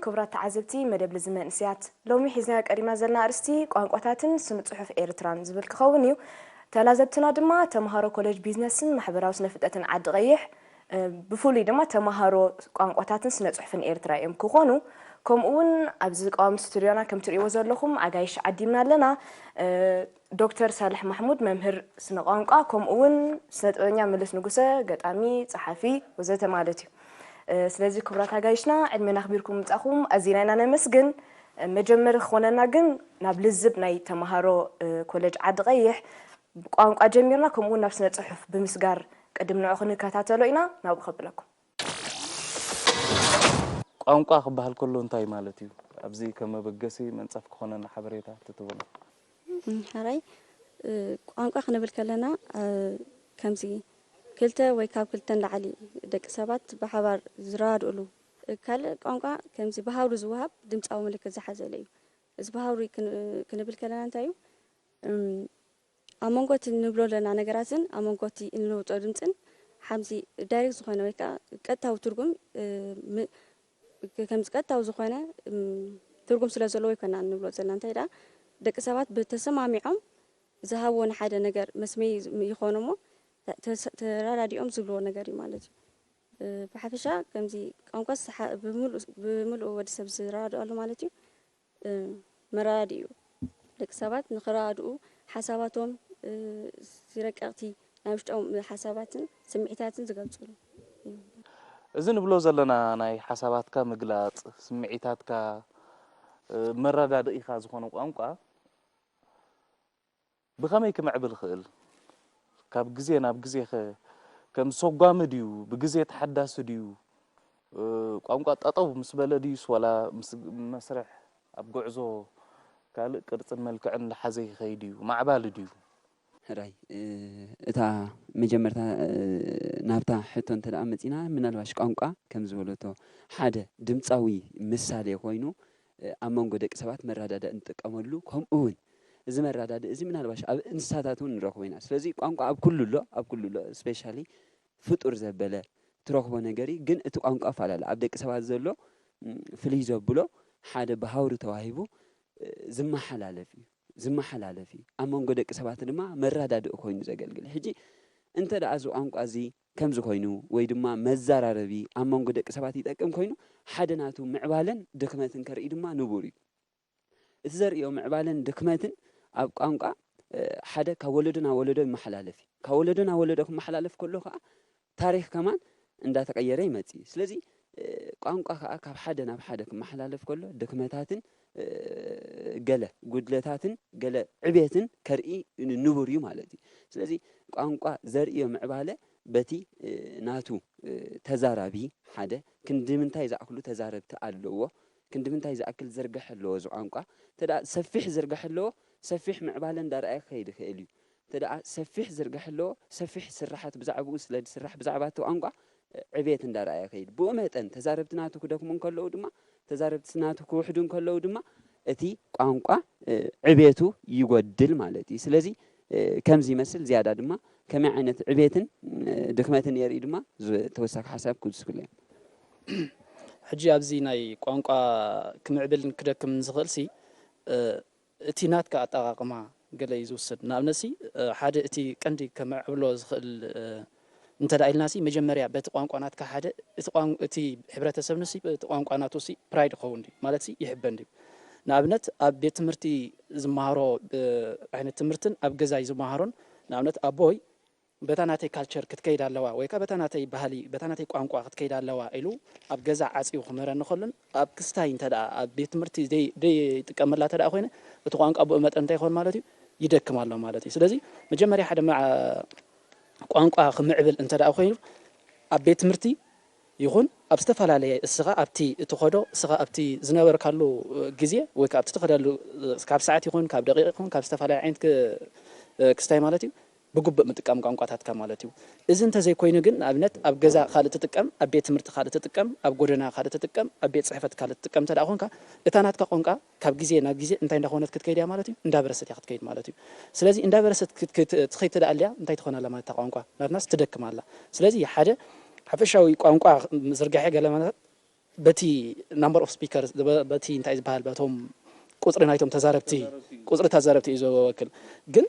ክቡራት ተዓዘብቲ መደብ ልዚ መንእሰያት፣ ሎሚ ሒዝናዮ ቀሪብና ዘለና ኣርእስቲ ቋንቋታትን ስነ ጽሑፍ ኤርትራን ዝብል ክኸውን እዩ። ተላዘብትና ድማ ተምሃሮ ኮሌጅ ቢዝነስን ማሕበራዊ ስነ ፍልጠትን ዓዲ ቀይሕ፣ እ፣ ብፍሉይ ድማ ተምሃሮ ቋንቋታትን ስነ ጽሑፍን ኤርትራ እዮም ክኾኑ። ከምኡ እውን ኣብዚ ቀዋሚ ስቱድዮና ከም ትርእይዎ ዘለኹም ኣጋይሽ ዓዲምና ኣለና። እ፣ ዶክተር ሳልሕ ማሕሙድ መምህር ስነ ቋንቋ፣ ከምኡ እውን ስነ ጥበበኛ መለስ ንጉሰ ገጣሚ፣ ጸሓፊ ወዘተ ማለት እዩ። እ፣ ስለዚ ክቡራት ኣጋይሽና ዕድመና ኣኽቢርኩም ምጻኹም ኣዚና ኢና ነመስግን። እ፣ መጀመሪ ክኾነና ግን ናብ ልዝብ ናይ ተምሃሮ፣ እ፣ ኮሌጅ ዓዲ ቀይሕ ቋንቋ ጀሚርና፣ ከምኡ እውን ናብ ስነ ጽሑፍ ብምስጋር ቅድም ንዑ ክንከታተሎ ኢና። ናብኡ ከብለኩም። ቋንቋ ክበሃል ከሎ እንታይ ማለት እዩ? ኣብዚ ከም መበገሲ መንጸፍ ክኾነና ሓበሬታ ትትብሉ። እም፣ ሕራይ፣ እ፣ ቋንቋ ክንብል ከለና፣ እ፣ ከምዚ ክልተ ወይ ካብ ክልተ ንላዕሊ ደቂ ሰባት ብሓባር ዝረዳድእሉ፣ እ፣ ካልእ ቋንቋ ከምዚ ብሃውሪ ዝወሃብ ድምጻዊ ምልክት ዝሓዘለ እዩ። እዚ ብሃውሪ ክን-፣ ክንብል ከለና እንታይ እዩ? እም፣ ኣብ መንጎ እቲ ንብሎ ዘለና ነገራትን ኣብ መንጎ እቲ እንልውጦ ድምጽን ሓምዚ ዳይሬክት ዝኾነ ወይ ከዓ ቀጥታዊ ትርጉም፣ እ፣ ም-፣ ከምዚ ቀጥታዊ ዝኾነ፣ እም፣ ትርጉም ስለ ዘለዎ ኣይኮና እንብሎ ዘለና። እንታይ ደኣ ደቂ ሰባት ብተሰማሚዖም ዝሃብዎ ንሓደ ነገር መስመይ ይኾኑ እሞ ተ-፣ ተስ-፣ ተረዳዲኦም ዝብልዎ ነገር እዩ ማለት እዩ። እ፣ ብሓፈሻ ከምዚ ቋንቋ ዝሓ-፣ ብምሉእ፣ ብምሉእ ወዲ ሰብ ዝረዳድኣሉ ማለት እዩ። እ፣ መረዳድኡ ደቂ ሰባት ንኽረዳድኡ ሓሳባቶም፣ እ፣ ረቀቕቲ ናይ ውሽጦም ሓሳባትን ስምዒታትን ዝገልፅሉ እዩ። እዚ ንብሎ ዘለና ናይ ሓሳባትካ ምግላጽ፣ ስምዒታትካ፣ እ፣ መረዳድኢኻ ዝኾነ ቋንቋ ብኸመይ ክምዕብል ይኽእል? ካብ ግዜ ናብ ግዜ ኸ ከም ሰጓሚ ድዩ? ብግዜ ተሓዳሲ ድዩ? እ፣ ቋንቋ ጠጠው ምስ በለ ድዩስ ዋላ ምስ መስርሕ ኣብ ጉዕዞ ካልእ ቅርጽን መልክዕን እንዳሓዘ ይኸይድ እዩ? ማዕባሊ ድዩ? ሕራይ፣ እ፣ እታ መጀመርታ፣ እ፣ ናብታ ሕቶ እንተ ደኣ መጺና፣ ምናልባሽ ቋንቋ ከም ዝበለቶ ሓደ ድምጻዊ ምሳሌ ኮይኑ፣ እ፣ ኣብ መንጎ ደቂ ሰባት መረዳድኢ እንጥቀመሉ፣ ከምኡ እውን እዚ መረዳድኢ እዚ ምናልባሽ ኣብ እንስሳታት እውን ንረኽቦ ኢና። ስለዚ ቋንቋ ኣብ ኩሉ ኣሎ፣ ኣብ ኩሉ ኣሎ። ስፔሻሊ ፍጡር ዘበለ ትረኽቦ ነገር እዩ። ግን እቲ ቋንቋ ኣፈላለ ኣብ ደቂ ሰባት ዘሎ፣ ም፣ ፍልይ ዘብሎ ሓደ ብሃውሪ ተዋሂቡ፣ እ፣ ዝመሓላለፍ እዩ። ዝመሓላለፍ እዩ። ኣብ መንጎ ደቂ ሰባት ድማ መረዳድኢ ኮይኑ ዘገልግል። ሕጂ እንተ ደኣ እዚ ቋንቋ እዚ ከምዚ ኮይኑ ወይ ድማ መዘራረቢ ኣብ መንጎ ደቂ ሰባት ይጠቅም ኮይኑ፣ ሓደ ናቱ ምዕባለን ድኽመትን ከርኢ ድማ ንቡር እዩ። እቲ ዘርእዮ ምዕባለን ድኽመትን ኣብ ቋንቋ፣ እ፣ ሓደ ካብ ወለዶ ናብ ወለዶ ይመሓላለፍ እዩ። ካብ ወለዶ ናብ ወለዶ ክመሓላለፍ ከሎ ከኣ ታሪኽ ከማን እንዳተቐየረ ይመጽእ እዩ። ስለዚ፣ እ፣ ቋንቋ ከኣ ካብ ሓደ ናብ ሓደ ክመሓላለፍ ከሎ ድኽመታትን፣ እ፣ ገለ ጉድለታትን ገለ ዕቤትን ከርኢ ን-፣ ንቡር እዩ ማለት እዩ። ስለዚ ቋንቋ ዘርእዮ ምዕባለ በቲ፣ እ፣ ናቱ፣ እ፣ ተዛራቢ ሓደ ክንዲ ምንታይ ዝኣክሉ ተዛረብቲ ኣለዎ፣ ክንዲ ምንታይ ዝኣክል ዝርግሐ ኣለዎ እዚ ቋንቋ፣ እንተ ደኣ ሰፊሕ ዝርግሐ ኣለዎ፣ ሰፊሕ ምዕባለ እንዳረኣየ ክኸይድ ይኽእል እዩ። እንተ ደኣ ሰፊሕ ዝርግሐ ኣለዎ፣ ሰፊሕ ስራሓት ብዛዕባኡ ስለ ዝስራሕ ብዛዕባ እቲ ቋንቋ፣ እ፣ ዕቤት እንዳረኣየ ይኸይድ። ብኡ መጠን ተዛረብቲ ናቱ ክደክሙ እንከለዉ ድማ፣ ተዛረብቲ ናቱ ክውሕዱ እንከለዉ ድማ፣ እቲ ቋንቋ፣ እ፣ ዕቤቱ ይጎድል ማለት እዩ። ስለዚ፣ እ፣ ከምዚ ይመስል ዝያዳ ድማ ከመይ ዓይነት ዕቤትን፣ እ፣ ድኽመትን የርኢ ድማ ዝ-፣ ተወሳኺ ሓሳብ ክውስኹሉ እዮም። ሕጂ ኣብዚ ናይ ቋንቋ ክምዕብልን ክደክምን ዝኽእል ሲ፣ እ፣ እቲ ናትካ ኣጠቓቕማ ገለ እዩ ዝውስን። ንኣብነት ሲ፣ እ፣ ሓደ እቲ ቀንዲ ከመዕብሎ ዝኽእል፣ እ፣ እንተ ደኣ ኢልና ሲ፣ መጀመርያ በቲ ቋንቋ ናትካ ሓደ፣ እቲ ቋን-፣ እቲ ሕብረተሰብ ንሲ፣ በቲ ቋንቋ ናቱ ሲ፣ ፕራይድ ይኸውን ድዩ? ማለት ሲ፣ ይሕበን ድዩ? ንኣብነት ኣብ ቤት ትምህርቲ ዝመሃሮ፣ እ፣ ዓይነት ትምህርትን ኣብ ገዛይ ዝመሃሮን፣ ንኣብነት ኣቦይ በታ ናተይ ካልቸር ክትከይድ ኣለዋ፣ ወይ ከኣ በታ ናተይ ባህሊ፣ በታ ናተይ ቋንቋ ክትከይድ ኣለዋ ኢሉ ኣብ ገዛ ዓጽዩ ክምህረኒ ከሎን፣ ኣብ ክስታይ እንተ ደኣ ኣብ ቤት ትምህርቲ ደይ-፣ ደይጥቀመላ እንተ ደኣ ኮይነ፣ እቲ ቋንቋ ብኡ መጠን እንታይ ይኸውን ማለት እዩ? ይደክም ኣሎ ማለት እዩ። ስለዚ መጀመርያ ሓደ መዓ-፣ ቋንቋ ክምዕብል እንተ ደኣ ኮይኑ፣ ኣብ ቤት ትምህርቲ ይኹን ኣብ ዝተፈላለየ፣ እስኻ ኣብቲ እትኸዶ፣ እስኻ ኣብቲ ዝነበርካሉ ግዜ ወይ ከኣ ኣብቲ ትኸደሉ፣ ካብ ሰዓት ይኹን ካብ ደቂቕ ይኹን ካብ ዝተፈላለየ ዓይነት ክ-፣ ክስታይ ማለት እዩ፣ ብግቡእ ምጥቃም ቋንቋታትካ ማለት እዩ። እዚ እንተዘይኮይኑ ግን፣ ንኣብነት ኣብ ገዛ ካልእ ትጥቀም፣ ኣብ ቤት ትምህርቲ ካልእ ትጥቀም፣ ኣብ ጎደና ካልእ ትጥቀም፣ ኣብ ቤት ጽሕፈት ካልእ ትጥቀም እንተ ደኣ ኾንካ፣ እታ ናትካ ቋንቋ ካብ ግዜ ናብ ግዜ እንታይ እንዳኾነት ክትከይድ እያ ማለት እዩ? እንዳበረሰት እያ ክትከይድ ማለት እዩ። ስለዚ እንዳበረሰት ክት-፣ ክት-፣ ትኸይድ ተደኣ ኣልያ እንታይ ትኾን ኣላ ማለት እታ ቋንቋ ናትናስ ትደክም ኣላ። ስለዚ ሓደ ሓፈሻዊ ቋንቋ ምዝርጋሕ ገለ ማለት በቲ number of speakers፣ በቲ እንታይ ዝበሃል፣ በቶም ቁፅሪ ናይቶም ተዛረብቲ፣ ቁፅሪ ተዛረብቲ እዩ ዝወክል። ግን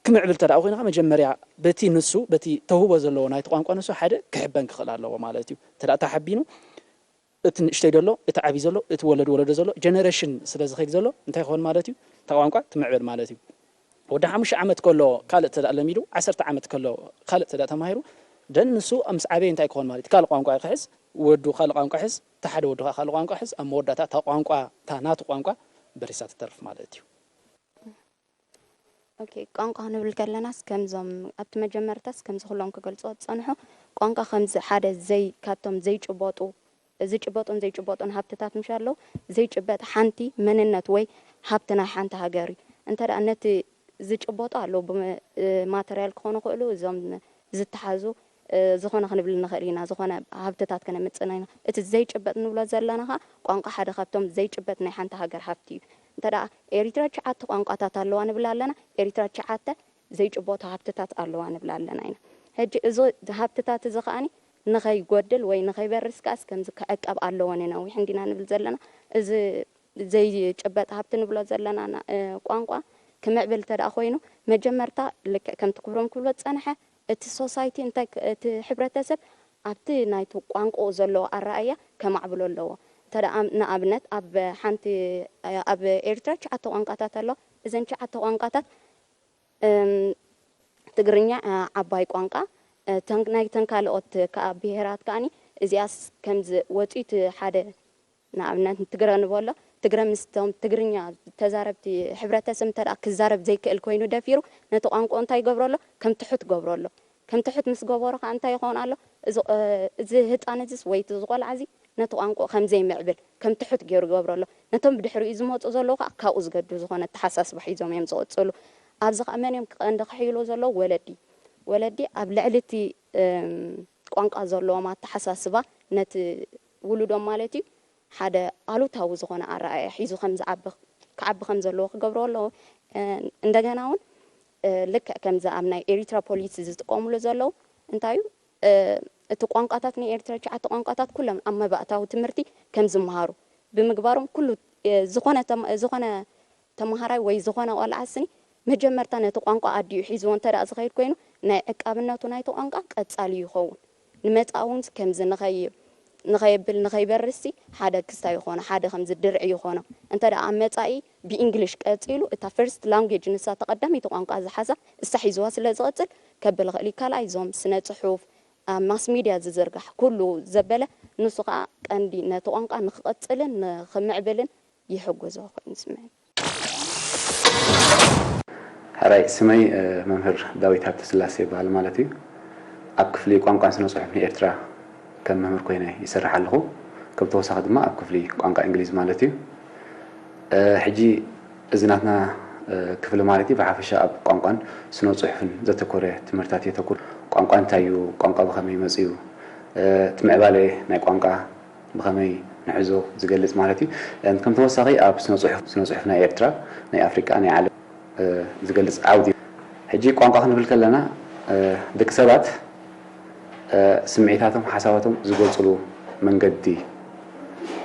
ክምዕብል ተደኣ ኮይንካ መጀመርያ በቲ ንሱ፣ በቲ ተውህቦ ዘለዎ ናይቲ ቋንቋ ንሱ ሓደ ክሕበን ክኽእል ኣለዎ ማለት እዩ። ተደኣ ተሓቢኑ እቲ ንእሽተይ ዘሎ፣ እቲ ዓብይ ዘሎ፣ እቲ ወለድ ወለዶ ዘሎ ጀነሬሽን ስለ ዝኸይድ ዘሎ እንታይ ክኾን ማለት እዩ? እታ ቋንቋ ትምዕብል ማለት እዩ። ወዲ ሓሙሽተ ዓመት ከሎ ካልእ ተደኣ ለሚዱ፣ ዓሰርተ ዓመት ከሎ ካልእ ተደኣ ተማሂሩ፣ ደን ንሱ ምስ ዓበየ እንታይ ክኾን ማለት እዩ? ካልእ ቋንቋ ክሕዝ፣ ወዱ ካልእ ቋንቋ ሕዝ፣ እቲ ሓደ ወዱ ከዓ ካልእ ቋንቋ ሕዝ፣ ኣብ መወዳእታ እታ ቋንቋ፣ እታ ናቱ ቋንቋ በሪሳ ትተርፍ ማለት እዩ። ኦኬ፣ ቋንቋ ክንብል ከለናስ ከምዞም ኣብቲ መጀመርታስ ከምዚ ኩሎም ክገልፅዎ ዝፀንሑ ቋንቋ ከምዚ ሓደ ዘይ ካብቶም ዘይጭበጡ ዝጭበጡን ዘይጭበጡን ሃብትታት ምሽ ኣለዉ ዘይጭበጥ ሓንቲ መንነት ወይ ሃብቲ ናይ ሓንቲ ሃገር እዩ። እንተ ደኣ ነቲ ዝጭበጡ ኣለዉ ብማተርያል ክኾኑ ክእሉ እዞም ዝተሓዙ ዝኾነ ክንብል ንኽእል ኢና፣ ዝኾነ ሃብትታት ከነምፅእ ኢና። እቲ ዘይጭበጥ ንብሎ ዘለና ኸዓ ቋንቋ ሓደ ካብቶም ዘይጭበጥ ናይ ሓንቲ ሃገር ሃብቲ እዩ። እንተ ደኣ ኤሪትራ ትሽዓተ ቋንቋታት ኣለዋ ንብል ኣለና፣ ኤሪትራ ትሽዓተ ዘይጭበጡ ሃብትታት ኣለዋ ንብል ኣለና ኢና። ሕጂ እዚ ሃብትታት እዚ ከዓኒ ንኸይጎድል ወይ ንኸይበርስ ከዓስ ከምዚ ክዕቀብ ኣለዎ ነነዊሕ እንዲና ንብል ዘለና። እዚ ዘይጭበጥ ሃብቲ ንብሎ ዘለና ቋንቋ ክምዕብል እንተ ደኣ ኮይኑ መጀመርታ ልክዕ ከምቲ ክብሮም ክብሎ ዝጸንሐ እቲ ሶሳይቲ እንታይ እቲ ሕብረተሰብ ኣብቲ ናይቲ ቋንቋኡ ዘለዎ ኣረኣእያ ከማዕብሎ ኣለዎ። እንተ ደኣ ንኣብነት ኣብ ሓንቲ ኣብ ኤርትራ ትሽዓተ ቋንቋታት ኣለዋ። እዘን ትሽዓተ ቋንቋታት ትግርኛ ዓባይ ቋንቋ ናይተን ካልኦት ከዓ ብሄራት ከዓኒ እዚኣስ ከምዚ ወፂኡ እቲ ሓደ ንኣብነት ትግረ ንበሎ ትግረ ምስቶም ትግርኛ ተዛረብቲ ሕብረተሰብ እንተ ክዛረብ ዘይክእል ኮይኑ ደፊሩ ነቲ ቋንቋ እንታይ ይገብሮ ኣሎ ከም ትሑት ገብሮ ኣሎ ከም ትሑት ምስ ገበሮ ከዓ እንታይ ይኸውን ኣሎ እዚ ህፃን እዚስ ወይ እቲ ዝቆልዓ እዚ ነቲ ቋንቋኡ ከም ዘይምዕብል ከም ትሑት ገይሩ ይገብሮ ኣሎ። ነቶም ብድሕሪኡ ዝመፁ ዘለዉ ከዓ ካብኡ ዝገድፍ ዝኾነ ኣተሓሳስባ ሒዞም እዮም ዝቕፅሉ። ኣብዚ ከዓ መን እዮም ቀንዲ ክሕይልዎ ዘለዉ? ወለዲ። ወለዲ ኣብ ልዕሊ እቲ ቋንቋ ዘለዎም ኣተሓሳስባ ነቲ ውሉዶም ማለት እዩ ሓደ ኣሉታዊ ዝኾነ ኣረኣእያ ሒዙ ከም ዝዓቢ ክዓቢ ከም ዘለዎ ክገብርዎ ኣለዎ። እንደገና እውን ልክዕ ከምዚ ኣብ ናይ ኤሪትራ ፖሊሲ ዝጥቀምሉ ዘለዉ እንታይ እዩ እቲ ቋንቋታት ናይ ኤርትራ ትሽዓተ ቋንቋታት ኩሎም ኣብ መባእታዊ ትምህርቲ ከም ዝመሃሩ ብምግባሮም ኩሉ ዝኾነ ዝኾነ ተምሃራይ ወይ ዝኾነ ቆልዓ ስኒ መጀመርታ ነቲ ቋንቋ ኣዲኡ ሒዝዎ እንተ ደኣ ዝኸይድ ኮይኑ ናይ ዕቃብነቱ ናይቲ ቋንቋ ቀጻሊ ይኸውን። ንመጻኢ እውን ከምዚ ንኸይ ንኸየብል ንኸይበርስሲ ሓደ ክስታይ ይኾኖ ሓደ ከምዚ ድርዒ ይኾኖ። እንተ ደኣ ኣብ መጻኢ ብእንግሊሽ ቀጺሉ እታ ፈርስት ላንጉጅ ንሳ ተቐዳመይቲ ቋንቋ ዝሓዛ እሳ ሒዝዋ ስለ ዝቕጽል ከብል ኽእል እዩ። ካልኣይ እዞም ስነ ጽሑፍ ኣብ ማስ ሚድያ ዝዝርጋሕ ኩሉ ዘበለ ንሱ ኸዓ ቀንዲ ነቲ ቋንቋ ንክቐጽልን ንክምዕብልን ይሕግዞ ኮይኑ ዝስምዐኒ። ሕራይ ስመይ መምህር ዳዊት ሃብተስላሴ ይበሃል ማለት እዩ። ኣብ ክፍሊ ቋንቋን ስነ ጽሑፍን ኤርትራ ከም መምህር ኮይነ ይሰርሕ ኣለኹ። ከም ተወሳኺ ድማ ኣብ ክፍሊ ቋንቋ እንግሊዝ ማለት እዩ። ሕጂ እዚ ናትና ክፍሊ ማለት እዩ ብሓፈሻ ኣብ ቋንቋን ስነ ጽሑፍን ዘተኮረ ትምህርታት የተኩር። ቋንቋ እንታይ እዩ? ቋንቋ ብኸመይ መጽኡ? እቲ ምዕባለ ናይ ቋንቋ ብኸመይ ንሕዞ ዝገልጽ ማለት እዩ። ከም ተወሳኺ ኣብ ስነ ጽሑፍ ስነ ጽሑፍ ናይ ኤርትራ ናይ ኣፍሪቃ ናይ ዓለም ዝገልጽ ዓውዲ እዩ። ሕጂ ቋንቋ ክንብል ከለና ደቂ ሰባት ስምዒታቶም ሓሳባቶም ዝገልጽሉ መንገዲ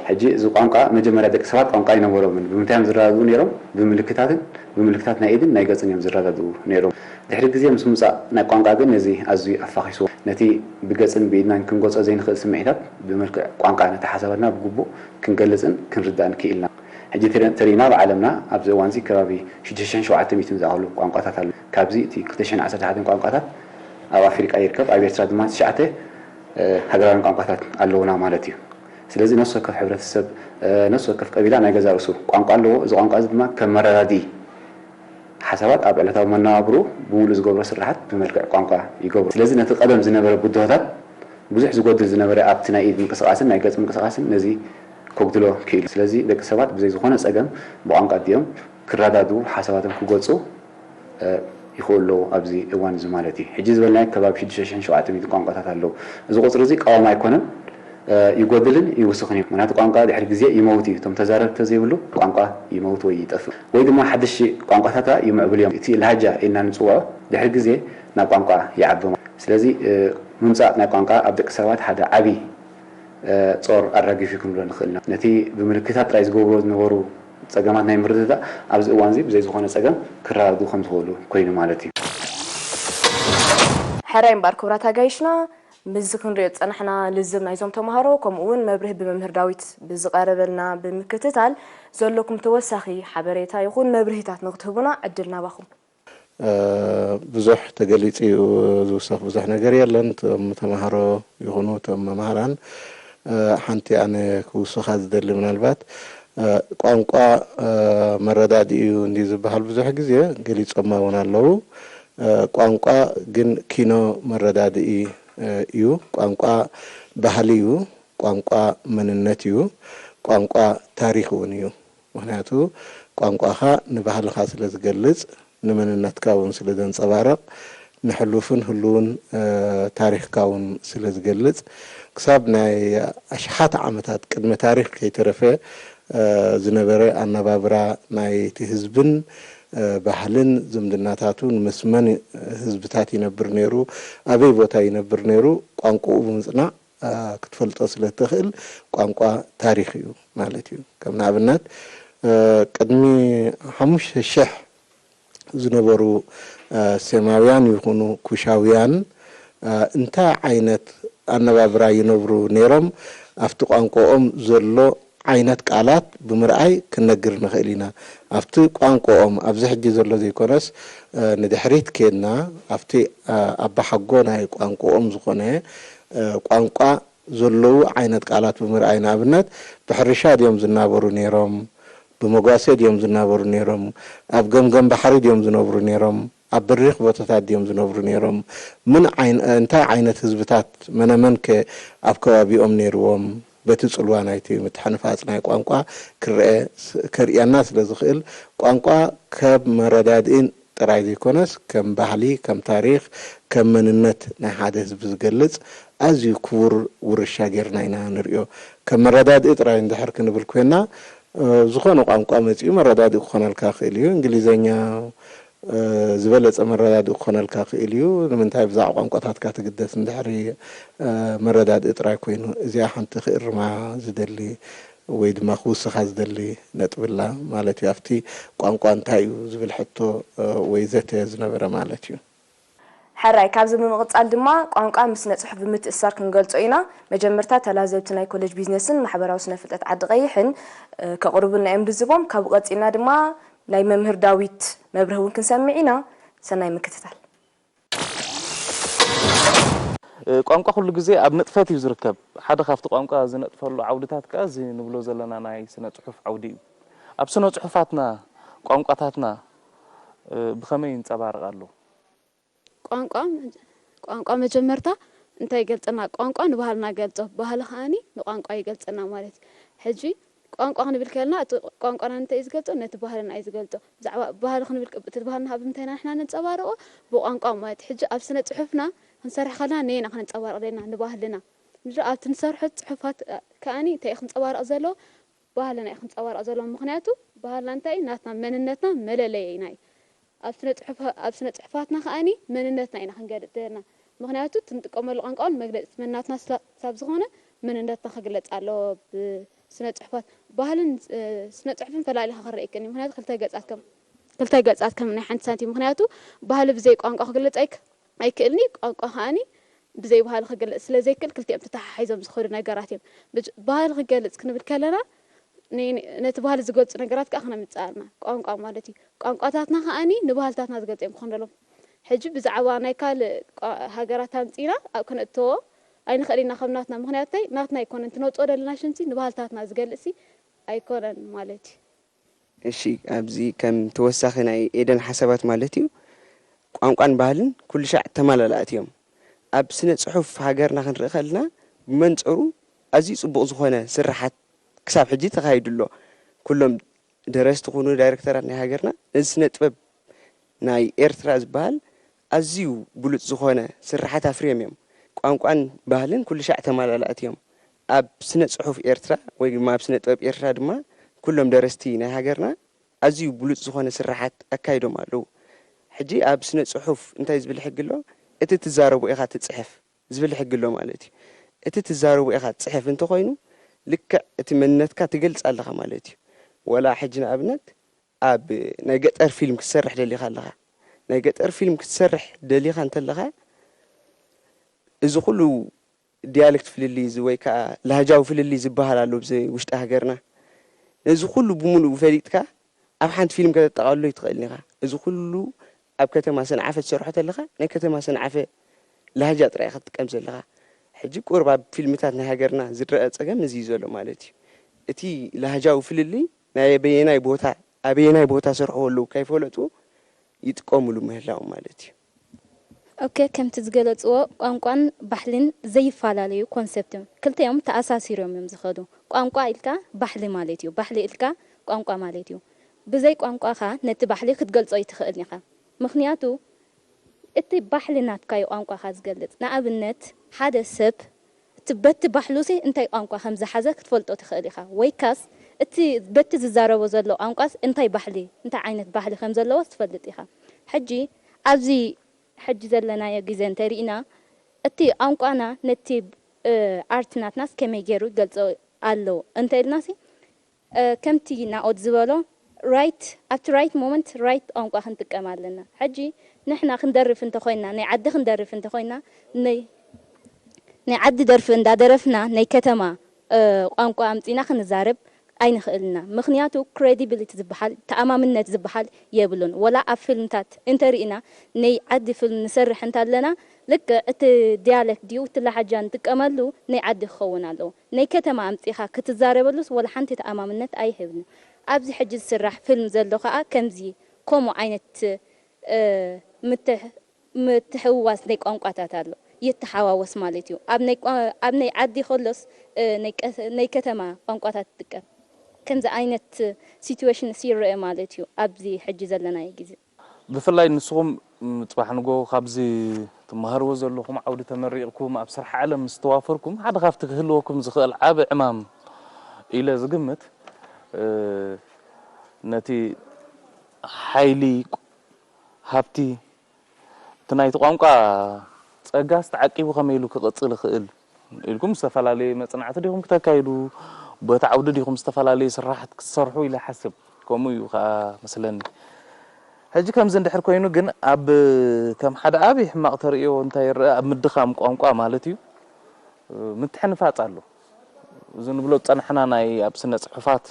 ሕጂ እዚ ቋንቋ መጀመርያ ደቂ ሰባት ቋንቋ ኣይነበሮምን። ብምንታይ እዮም ዝረዳድኡ ነይሮም? ብምልክታትን ብምልክታት ናይ ኢድን ናይ ገጽን እዮም ዝረዳድኡ ነይሮም። ድሕሪ ግዜ ምስ ምጻእ ናይ ቋንቋ ግን ነዚ ኣዝዩ ኣፋኺስዎ። ነቲ ብገጽን ብኢድናን ክንገልጾ ዘይንኽእል ስምዒታት ብመልክዕ ቋንቋ ነቲ ሓሳባትና ብግቡእ ክንገልጽን ክንርዳእን ክኢልና። ሕጂ ተሪእና ኣብ ዓለምና ኣብዚ እዋንዚ ከባቢ ሽዱሽተ ሽሕን ሸውዓተ ሚእትን ዝኣኽሉ ቋንቋታት ኣለዉ። ካብዚ እቲ ክልተ ሽሕን ዓሰርተ ሓደን ቋንቋታት ኣብ ኣፍሪቃ ይርከብ። ኣብ ኤርትራ ድማ ትሽዓተ ሃገራውያን ቋንቋታት ኣለዉና ማለት እዩ። ስለዚ ነፍሲ ወከፍ ሕብረተሰብ ነፍሲ ወከፍ ቀቢላ ናይ ገዛእ ርእሱ ቋንቋ ኣለዎ። እዚ ቋንቋ እዚ ድማ ከም መረዳድኢ ሓሳባት ኣብ ዕለታዊ መነባብርኡ ብምሉእ ዝገብሮ ስርሓት ብመልክዕ ቋንቋ ይገብሮ። ስለዚ ነቲ ቀደም ዝነበረ ብድሆታት ብዙሕ ዝጎድል ዝነበረ ኣብቲ ናይ ኢድ ምንቅስቓስን ናይ ገጽ ምንቅስቓስን ነዚ ከጉድሎ ክኢሉ። ስለዚ ደቂ ሰባት ብዘይ ዝኾነ ጸገም ብቋንቋ ኣዲኦም ክረዳድኡ ሓሳባቶም ክገልጹ ይኽእሉ ኣለዉ ኣብዚ እዋን እዚ ማለት እዩ። ሕጂ ዝበልናዮ ከባቢ ሽዱሽተ ሽሕን ሸውዓተ ሚእትን ቋንቋታት ኣለዉ። እዚ ቁጽሪ እዚ ቀዋሚ ኣይኮነን፣ ይጎድልን ይውስኽን እዩ። ምኽንያቱ ቋንቋ ድሕሪ ግዜ ይመውት እዩ። እቶም ተዛረብቲ ተዘይብሉ ቋንቋ ይመውት ወይ ይጠፍእ። ወይ ድማ ሓደሽቲ ቋንቋታታ ይምዕብሉ እዮም። እቲ ላህጃ ኢልና ንጽውዖ ድሕሪ ግዜ ናብ ቋንቋ ይዓቢ ማለት እዩ። ስለዚ ምምጻእ ናይ ቋንቋ ኣብ ደቂ ሰባት ሓደ ዓቢ ጾር ኣራጊፉ ክንብሎ ንኽእል ኢና። ነቲ ብምልክታት ጥራይ ዝገብርዎ ዝነበሩ ጸገማት ናይ ምርድዳእ ኣብዚ እዋን እዚ ብዘይ ዝኾነ ጸገም ክረዳድኡ ከም ዝኽእሉ ኮይኑ ማለት እዩ። ሕራይ እምበኣር ክቡራት ኣጋይሽና፣ ምስዚ ክንሪኦ ዝጸናሕና ልዝብ ናይዞም ተምሃሮ ከምኡ እውን መብርሂ ብመምህር ዳዊት ብዝቐረበልና ብምክትታል ዘለኩም ተወሳኺ ሓበሬታ ይኹን መብርሂታት ንክትህቡና ዕድል ናባኹም። ብዙሕ ተገሊጹ እዩ ዝውሰኽ ብዙሕ ነገር የለን። እቶም ተምሃሮ ይኹኑ እቶም መምሃራን ሓንቲ ኣነ ክውስኻ ዝደሊ ምናልባት ቋንቋ መረዳድኢ እዩ እንዲ ዝበሃል ብዙሕ ግዜ ገሊጾማ እውን ኣለዉ። ቋንቋ ግን ኪኖ መረዳድኢ እዩ። ቋንቋ ባህሊ እዩ። ቋንቋ መንነት እዩ። ቋንቋ ታሪኽ እውን እዩ። ምኽንያቱ ቋንቋኻ ንባህልኻ ስለ ዝገልጽ፣ ንመንነትካ እውን ስለ ዘንጸባርቕ፣ ንሕሉፍን ህሉውን ታሪኽካ እውን ስለ ዝገልጽ፣ ክሳብ ናይ ኣሽሓት ዓመታት ቅድሚ ታሪኽ ከይተረፈ ዝነበረ ኣነባብራ ናይቲ ህዝብን ባህልን ዝምድናታቱን ምስ መን ህዝብታት ይነብር ነይሩ፣ ኣበይ ቦታ ይነብር ነይሩ፣ ቋንቋኡ ብምጽናዕ ክትፈልጦ ስለ እትኽእል ቋንቋ ታሪኽ እዩ ማለት እዩ። ከም ንኣብነት ቅድሚ ሓሙሽተ ሽሕ ዝነበሩ ሴማውያን ይኹኑ ኩሻውያን እንታይ ዓይነት ኣነባብራ ይነብሩ ነይሮም ኣብቲ ቋንቋኦም ዘሎ ዓይነት ቃላት ብምርኣይ ክንነግር ንኽእል ኢና። ኣብቲ ቋንቋኦም ኣብዚ ሕጂ ዘሎ ዘይኮነስ ንድሕሪት ኬድና ኣብቲ ኣባሓጎ ናይ ቋንቋኦም ዝኾነ ቋንቋ ዘለዉ ዓይነት ቃላት ብምርኣይ ንኣብነት ብሕርሻ ድዮም ዝናበሩ ነይሮም፣ ብመጓሰ ድዮም ዝናበሩ ነይሮም፣ ኣብ ገምገም ባሕሪ ድዮም ዝነብሩ ነይሮም፣ ኣብ በሪኽ ቦታታት ድዮም ዝነብሩ ነይሮም፣ ምን እንታይ ዓይነት ህዝብታት መነመን ከ ኣብ ከባቢኦም ነይርዎም በቲ ጽልዋ ናይቲ ምትሕንፋጽ ናይ ቋንቋ ክርአ ከርእየና ስለ ዝኽእል ቋንቋ ከም መረዳድእን ጥራይ ዘይኮነስ ከም ባህሊ፣ ከም ታሪኽ፣ ከም መንነት ናይ ሓደ ህዝቢ ዝገልጽ ኣዝዩ ክቡር ውርሻ ጌርና ኢና ንርእዮ። ከም መረዳድኢ ጥራይ እንድሕር ክንብል ኮይና ዝኾነ ቋንቋ መጺኡ መረዳድኢ ክኾነልካ ክእል እዩ። እንግሊዘኛ ዝበለጸ መረዳድኢ ክኾነልካ ክእል እዩ። ንምንታይ ብዛዕባ ቋንቋታትካ ትግደስ እንድሕሪ መረዳድኢ ጥራይ ኮይኑ። እዚኣ ሓንቲ ክእርማ ዝደሊ ወይ ድማ ክውስኻ ዝደሊ ነጥቢ ኣላ ማለት እዩ። ኣብቲ ቋንቋ እንታይ እዩ ዝብል ሕቶ ወይ ዘተ ዝነበረ ማለት እዩ። ሕራይ፣ ካብዚ ብምቕጻል ድማ ቋንቋ ምስ ስነ ጽሑፍ ብምትእስሳር ክንገልጾ ኢና። መጀመርታ ተላዘብቲ ናይ ኮሌጅ ቢዝነስን ማሕበራዊ ስነ ፍልጠት ዓዲ ቀይሕን ከቕርቡልና እዮም ልዝቦም። ካብኡ ቀጺልና ድማ ናይ መምህር ዳዊት መብርሂ እውን ክንሰምዕ ኢና። ሰናይ ምክትታል። ቋንቋ ኩሉ ግዜ ኣብ ንጥፈት እዩ ዝርከብ። ሓደ ካብቲ ቋንቋ ዝነጥፈሉ ዓውድታት ከኣ እዚ ንብሎ ዘለና ናይ ስነ ጽሑፍ ዓውዲ እዩ። ኣብ ስነ ጽሑፋትና ቋንቋታትና ብኸመይ ይንጸባረቕ ኣሎ? ቋንቋ ቋንቋ መጀመርታ እንታይ ይገልጸና? ቋንቋ ንባህልና ይገልጾ፣ ባህሊ ከኣኒ ንቋንቋ ይገልጸና ማለት እዩ። ሕጂ ቋንቋ ክንብል ከለና እቲ ቋንቋና እንታይ እዩ ዝገልጾ? ነቲ ባህልና እዩ ዝገልጾ። ብዛዕባ ባህሊ ክንብል እቲ ባህልና ኣብ ምንታይ ኢና ንሕና ነንጸባርቖ? ብቋንቋ ማለት እዩ። ሕጂ ኣብ ስነ ጽሑፍና ክንሰርሕ ከለና ነየና ከነንጸባርቕ ደለና? ንባህልና። ምድሪ ኣብቲ ንሰርሖ ጽሑፋት ከኣኒ እንታይ እዩ ክንጸባርቕ ዘለዎ? ባህልና እዩ ክንጸባርቕ ዘለዎ። ምኽንያቱ ባህልና እንታይ እዩ? ናትና መንነትና መለለየና እዩ። ኣብ ስነ ጽሑፋትና ከኣኒ መንነትና ኢና ክንገልጽ ዘለና። ምኽንያቱ እቲ ንጥቀመሉ ቋንቋ እውን መግለጺ መንነትና ክሳብ ዝኾነ መንነትና ክግለጽ ኣለዎ ብስነ ጽሑፋት። ባህልን ስነ ጽሑፍን ፈላሊኻ ክረአ ኣይከኣልን እዩ። ምኽንያቱ ክልተ ገጻት ከም ክልተ ገጻት ከም ናይ ሓንቲ ሳንቲም። ምኽንያቱ ባህሊ ብዘይ ቋንቋ ክግለጽ ኣይክ ኣይክእልኒ ቋንቋ ከኣኒ ብዘይ ባህሊ ክግለጽ ስለ ዘይክእል ክልቲኦም ተተሓሒዞም ዝኸዱ ነገራት እዮም። ብጅ- ባህሊ ክገልጽ ክንብል ከለና ነ- ነቲ ባህሊ ዝገልጹ ነገራት ከኣ ክነምጽእ ኣለና። ቋንቋ ማለት እዩ። ቋንቋታትና ከኣኒ ንባህልታትና ዝገልጹ እዮም ክኾኑ ዘለዎም። ሕጂ ብዛዕባ ናይ ካልእ ቋ- ሃገራት ኣምጺእና ኣብ ከነእተዎ ኣይንኽእል ኢና ከም ናትና። ምኽንያቱ እንታይ ናትና ኣይኮነን። እቲ ነውጽኦ ዘለና ሽምሲ ንባህልታትና ዝገልጽሲ ኣይኮነን ማለት እዩ። እሺ ኣብዚ ከም ተወሳኺ ናይ ኤደን ሓሳባት ማለት እዩ ቋንቋን ባህልን ኩሉ ሻዕ ተማላላእቲ እዮም። ኣብ ስነ ጽሑፍ ሃገርና ክንርኢ ከለና ብመንጽሩ ኣዝዩ ጽቡቕ ዝኾነ ስርሓት ክሳብ ሕጂ ተኻይዱ ኣሎ። ኩሎም ደረስቲ ኩኑ ዳይረክተራት ናይ ሃገርና ነዚ ስነ ጥበብ ናይ ኤርትራ ዝበሃል ኣዝዩ ብሉጽ ዝኾነ ስርሓት ኣፍርዮም እዮም። ቋንቋን ባህልን ኩሉ ሻዕ ተማላላእቲ እዮም። ኣብ ስነ ጽሑፍ ኤርትራ ወይ ድማ ኣብ ስነ ጥበብ ኤርትራ ድማ ኩሎም ደረስቲ ናይ ሃገርና ኣዝዩ ብሉጽ ዝኾነ ስርሓት ኣካይዶም ኣለዉ። ሕጂ ኣብ ስነ ጽሑፍ እንታይ ዝብል ሕጊ ኣሎ? እቲ ትዛረቦ ኢኻ ትጽሕፍ ዝብል ሕጊ ኣሎ ማለት እዩ። እቲ ትዛረቦ ኢኻ ትጽሕፍ እንተኾይኑ፣ ልክዕ እቲ መንነትካ ትገልጽ ኣለኻ ማለት እዩ። ወላ ሕጂ ንኣብነት ኣብ ናይ ገጠር ፊልም ክትሰርሕ ደሊኻ ኣለኻ። ናይ ገጠር ፊልም ክትሰርሕ ደሊኻ እንተለኻ፣ እዚ ኩሉ ዲያለክት ፍልልይ እዚ ወይ ከኣ ላህጃዊ ፍልልይ ዝበሃል ኣሎ ኣብዚ ውሽጢ ሃገርና። ነዚ ኩሉ ብምሉኡ ፈሊጥካ ኣብ ሓንቲ ፊልም ከተጠቓልሎ ኣይትኽእልን ኢኻ። እዚ ኩሉ ኣብ ከተማ ሰንዓፈ ትሰርሖ ተለኻ፣ ናይ ከተማ ሰንዓፈ ላህጃ ጥራይ ኢኻ ትጥቀም ዘለኻ። ሕጂ ቁሩብ ኣብ ፊልምታት ናይ ሃገርና ዝረአ ጸገም እዚ እዩ ዘሎ ማለት እዩ። እቲ ላህጃዊ ፍልልይ ናይ ኣበየናይ ቦታ፣ ኣበየናይ ቦታ ሰርሕዎ ኣለዉ ከይፈለጡ ይጥቀምሉ ምህላዎም ማለት እዩ። ኦኬ፣ ከምቲ ዝገለጽዎ ቋንቋን ባህልን ዘይፈላለዩ ኮንሰፕት እዮም። ክልቲኦም ተኣሳሲሮም እዮም ዝኸዱ። ቋንቋ ኢልካ ባህሊ ማለት እዩ። ባህሊ ኢልካ ቋንቋ ማለት እዩ። ብዘይ ቋንቋኻ ነቲ ባህሊ ክትገልጾ ኣይትኽእልን ኢኻ። ምኽንያቱ እቲ ባህሊ ናትካ እዩ ቋንቋኻ ዝገልጽ። ንኣብነት ሓደ ሰብ እቲ በቲ ባህሉሲ እንታይ ቋንቋ ከም ዝሓዘ ክትፈልጦ ትኽእል ኢኻ። ወይካስ እቲ በቲ ዝዛረቦ ዘሎ ቋንቋስ እንታይ ባህሊ እንታይ ዓይነት ባህሊ ከም ዘለዎስ ትፈልጥ ኢኻ። ሕጂ ኣብዚ ሕጂ ዘለናዮ ግዜ እንተሪእና እቲ ቋንቋና ነቲ ኣርት ናትናስ ከመይ ገይሩ ይገልጾ ኣሎ እንተኢልናሲ ከምቲ ናኦድ ዝበሎ ራይት ኣብቲ ራይት ሞመንት ራይት ቋንቋ ክንጥቀም ኣለና። ሕጂ ንሕና ክንደርፍ እንተኾይንና ናይ ዓዲ ክንደርፍ እንተኾይንና ናይ ናይ ዓዲ ደርፊ እንዳደረፍና ናይ ከተማ ቋንቋ ኣምፂና ክንዛረብ ኣይንኽእልና። ምኽንያቱ ክሬዲብሊቲ ዝበሃል ተኣማምነት ዝበሃል የብሉን። ወላ ኣብ ፊልምታት እንተርኢና ናይ ዓዲ ፊልም ንሰርሕ እንተለና ልክዕ እቲ ዲያለክት ድዩ እቲ ላሓጃ ንጥቀመሉ ናይ ዓዲ ክኸውን ኣለዎ። ናይ ከተማ ኣምፂኻ ክትዛረበሉስ ወላ ሓንቲ ተኣማምነት ኣይህብን። ኣብዚ ሕጂ ዝስራሕ ፊልም ዘሎ ከዓ ከምዚ ከምኡ ዓይነት ምትሕውዋስ ናይ ቋንቋታት ኣሎ። ይተሓዋወስ ማለት እዩ። ኣብ ናይ ዓዲ ከሎስ ናይ ከተማ ቋንቋታት ትጥቀም። ከምዚ ዓይነት ሲትዌሽንስ ይረአ ማለት እዩ ኣብዚ ሕጂ ዘለናዮ ግዜ። ብፍላይ ንስኹም ጽባሕ ንጎ ካብዚ ትመሃርዎ ዘለኹም ዓውዲ ተመሪቕኩም ኣብ ስራሕ ዓለም ምስ ተዋፈርኩም ሓደ ካብቲ ክህልወኩም ዝኽእል ዓቢ ዕማም ኢለ ዝግምት ነቲ ሓይሊ ሃብቲ እቲ ናይቲ ቋንቋ ጸጋስ ተዓቂቡ ከመይ ኢሉ ክቕጽል ይኽእል ኢልኩም ዝተፈላለየ መጽናዕቲ ዲኹም ክተካይዱ በቲ ዓውዲ ዲኹም ዝተፈላለየ ስራሓት ክትሰርሑ ኢለ ይሓስብ። ከምኡ እዩ ከዓ መስለኒ። ሕጂ ከምዚ እንድሕር ኮይኑ ግን ኣብ ከም ሓደ ዓብዪ ሕማቕ ተርእዮ እንታይ ይረአ ኣብ ምድኻም ቋንቋ ማለት እዩ ምትሕንፋፅ ኣሎ። እዚ ንብሎ ዝፀናሕና ናይ ኣብ ስነ ፅሑፋት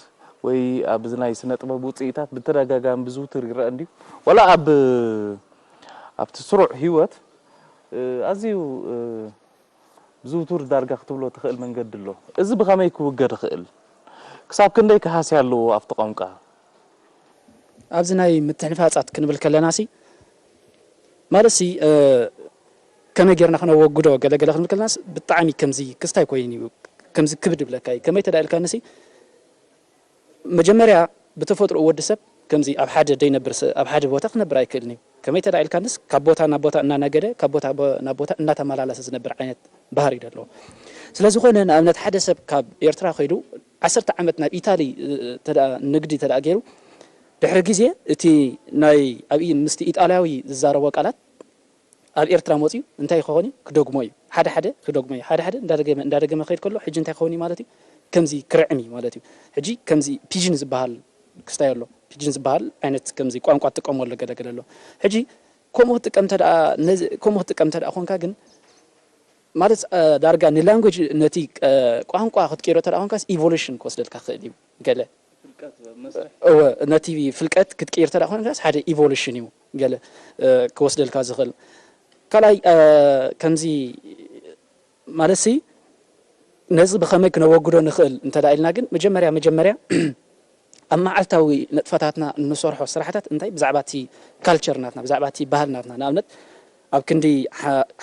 ወይ ኣብ ናይ ስነ ጥበብ ውፅኢታት ብተደጋጋሚ ብዝውትር ይረአ እንድዩ። ዋላ ኣብ ኣብቲ ስሩዕ ህይወት ኣዝዩ ብዝውቱር ዳርጋ ክትብሎ ትኽእል መንገዲ ኣሎ። እዚ ብኸመይ ክውገድ ይኽእል? ክሳብ ክንደይ ከ ሃስያ ኣለዎ ኣብቲ ቋንቋ? ኣብዚ ናይ ምትሕንፋጻት ክንብል ከለናሲ ማለትሲ ከመይ ጌርና ክነወግዶ ገለገለ ክንብል ከለናስ ብጣዕሚ ከምዚ ክስታይ ኮይኑ እዩ ከምዚ ክብድ ይብለካ እዩ ከመይ ተዳ ኢልካንሲ መጀመርያ ብተፈጥሮ ወዲ ሰብ ከምዚ ኣብ ሓደ ደይነብር ኣብ ሓደ ቦታ ክነብር ኣይክእልን እዩ። ከመይ ተዳ ኢልካንስ ካብ ቦታ ናብ ቦታ እናነገደ ካብ ቦታ ናብ ቦታ እናተመላለሰ ዝነብር ዓይነት ባህሪ እዩ ዘለዎ። ስለዝኾነ ንኣብነት ሓደ ሰብ ካብ ኤርትራ ከይዱ ዓሰርተ ዓመት ናብ ኢታሊ ንግዲ ተዳ ገይሩ ድሕሪ ግዜ እቲ ናይ ኣብ ምስቲ ኢጣልያዊ ዝዛረቦ ቃላት ኣብ ኤርትራ መፅዩ እንታይ ክኸውን እዩ ክደግሞ እዩ ሓደ ሓደ ክደግሞ እዩ ሓደ ሓደ እንዳደገመ እንዳደገመ ክኸይድ ከሎ ሕጂ እንታይ ክኸውን እዩ ማለት እዩ ከምዚ ክርዕም እዩ ማለት እዩ ሕጂ ከምዚ ፒዥን ዝበሃል ክስታይ ኣሎ ፒጅን ዝበሃል ዓይነት ከምዚ ቋንቋ ትጥቀሙ ኣሎ ገለ ገለ ኣሎ ሕጂ ከምኡ ክትጥቀም ተደኣ ነዚ ከምኡ ክትጥቀም ተደኣ ኮንካ ግን ማለት ዳርጋ ንላንጉጅ ነቲ ቋንቋ ክትቀይሮ ተደኣ ኮንካስ ኢቮሉሽን ክወስደልካ ክእል እዩ ገለ እወ ነቲ ፍልቀት ክትቀይር ተደኣ ኮንካስ ሓደ ኢቮሉሽን እዩ ገለ ክወስደልካ ዝኽእል ካልኣይ ከምዚ ማለት ሲ ነዚ ብኸመይ ክነወግዶ ንኽእል እንተ ኢልና ግን መጀመርያ መጀመርያ ኣብ መዓልታዊ ንጥፈታትና እንሰርሖ ስራሕታት እንታይ ብዛዕባ እቲ ካልቸር ናትና ብዛዕባ እቲ ባህል ናትና ንኣብነት ኣብ ክንዲ